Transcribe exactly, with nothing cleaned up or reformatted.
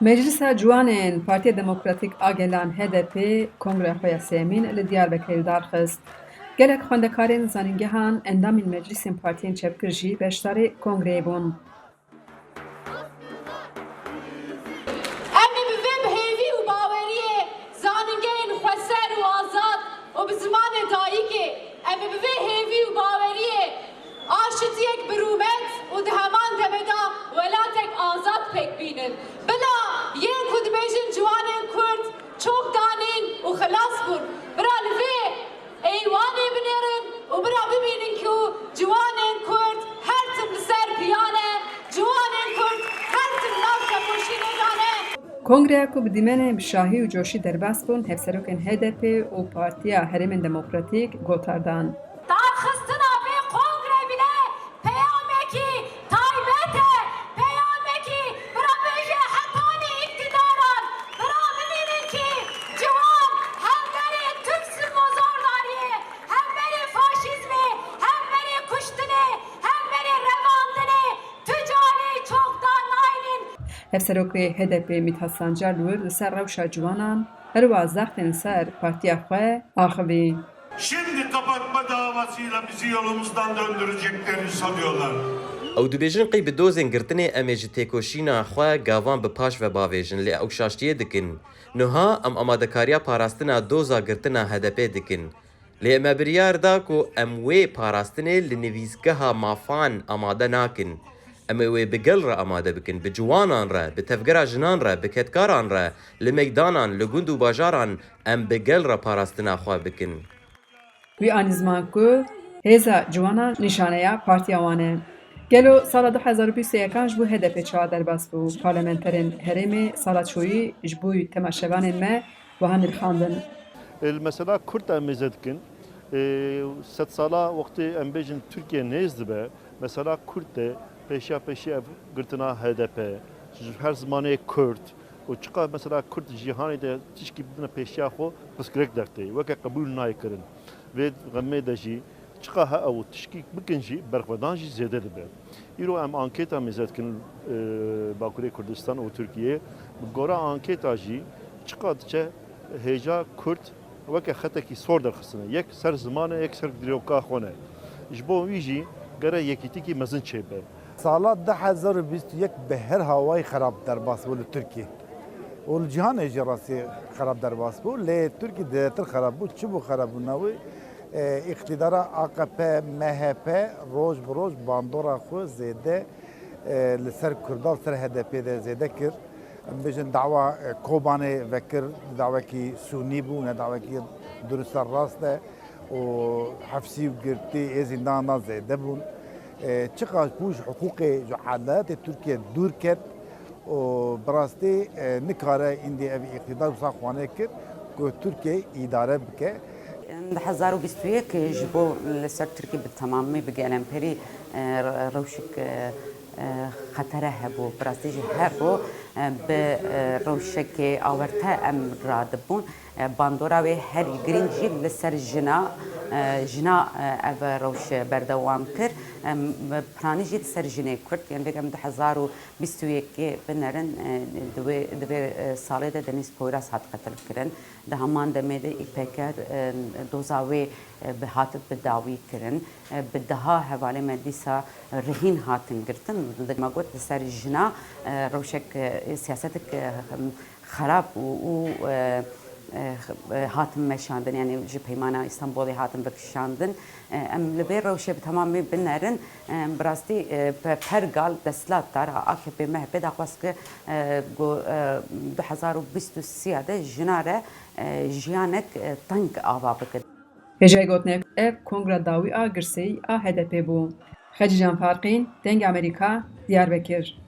Meclisa Ciwanên Partiya Demokratîk a Gelan H D P kongreya xwe ya sêyemîn li Diyarbekirê li dar xist. Gelek xwendekarên zanîngehan endamên meclisên partiyên çepgir jî beşdarî kongreyê bûn. Em ê bi vê bi hêvî û baweriyê zanîngehên xweser û azad û bi zimanê dayikê, em ê bi vê hêvî û baweriyê aşitiyek bi rûmet û di heman demê de welatek azad pêk bînin. Bila yên ku dibêjin ciwanên Kurd çok danîn û xilas bûn. Bira li vê eywanê binêrin û bira bibînin ku ciwanên Kurd her tim li ser piya ne, ciwanên Kurd her tim nav tekoşînê de ne. Kongreya ku bi dîmenên bi şahî û coşî derbas bûn, hevserokên H D P û Partiya Herêmên Demokratîk gotar dan. Darxistina vê kongre bile peyamekî taybet e, peyamekî bira bêje hetanî îktidaran, bira bibînin kî ciwan hemberî Tirk zilm û zordariyê, hemberî faşîzmê, hemberî kuştinê, hemberî revandinê tu carî çok da naynin. Hevserokê H D P Mithat Sancar li wir li ser rewşa ciwanan, her wiha zextên li ser partiya xwe axivî. Şimdi kapatma davasıyla bizi yolumuzdan döndüreceklerini sanıyorlar. Ew dibêjin qey bi dozên girtinê em ê ji têkoşîna xwe gavan bi paş ve bavêjin, lê ew şaştiyê dikin. Niha em amadekariya parastina doza girtina H D P dikin. Lê me biryar da ku em wê parastinê li nivîsgeha mafan amade nakin. Em ê wê bi gel re amade bikin, bi ciwanan re, bi tevgera jinan re, bi kedkaran re, li meydanan, li gund û bajaran em bi gel re parastina xwe bikin. Wî anî ziman ku hêza ciwanan nîşaneya partiya wan e. Gelo sala du hezar û bîst û yekan ji bo H D P çawa derbas bû? Parlamenterên herêmê sala çoyî ji bo temaşevanên me wiha nirxandin. Li mesela Kurd em mêze dikin. Ê, sedsala wextê em bêjin Tirkiye nêz dibe, mesela Kurd de pêşiya pêşî ev girtina H D P, ji her zimanê Kurd û çiqa mesela Kurd cîhanê de tişkî bidine pêşiya xwe pirsgirêk dertê, weke qebûl nayê kirin. Vê xemê de jî çiqa he ew tişkî bikin jî berxwedan jî zêde dibe. Îro em anketa mêze dikin, e, Bakurê Kurdistan û Tirkiye. Bi gora anketa jî çiqa diçe hêja Kurd weke xetekî sor derxistine. Yek ser ziman e, yek ser dîroka xwe ne. Ji bo wî jî gere yekîtîkî mezin çêbe. Sala du hezar û bîst û yek bi her hawayî xerab derbas bû li Tirkî. Û li cîhanê jî rastî xerab derbas bû. Lê Tirkî zêdetir xerab bû. Çi bû xerabûna wî? E, îqtîdara A K P, M H P roj bi roj bandora xwe zêde, e, li ser Kurdan, li ser H D P de zêde kir. Em bêjin dawa, e, Kobanê vekir, dawekî sûnî bû, ne dawekî durust e, rast e û hefsî û girtî ê zîndanan zêde bûn. E, çiqas bû ji hiqûqê, ji edaletê Tirkiye dûr ket û bi rastî, e, nikare îndî ev îqtîdar wisa xwanê kir ku Tirkiye îdare bike. Di hezar û bîst û yek ji bo li ser Tirkî bi temamî, bi gelemperî, e, re-, rewşik, e, e, xetere hebû. Bi rastî jî her ro, e, bi, e, rewşekê awerte em radibûn. E, bandora wê herî girîng jî li ser jina, e, jina, e, ev rewş berdewam kir. Em, piranî jî li ser jinê Kurd, yani vêga em du hezar û bîst û yekê binerin, e, di wê, di vê, e, salê de Denîz Poyraz hat qetilkirin. Di heman demê de Y P G, e, doza wê, e, bi hat bi dawî kirin. E, bi deha hevalê me dîsa rihîn hatin girtin. Li me got, li ser jina, e, rewşek, e, siyasetek, e, xerab û, û, e, e, e, hatin meşandin, yani ji Peymana Îstanbulê hatin vekişandin. E, em li vê rewşê bi temamî binerin. E, bi rastî, e, pe-, pergal desthilatdar a A K P M H P daxwaz kir, e, ku, e, du hezar û bîst û sê de jina re, e, jiyanek, e, teng ava bikin. Hêjayî gotinê, ev kongra dawî a girseyî a H D P bû. Xecîcan Farqîn, Dengê Amerîka, Diyarbekir.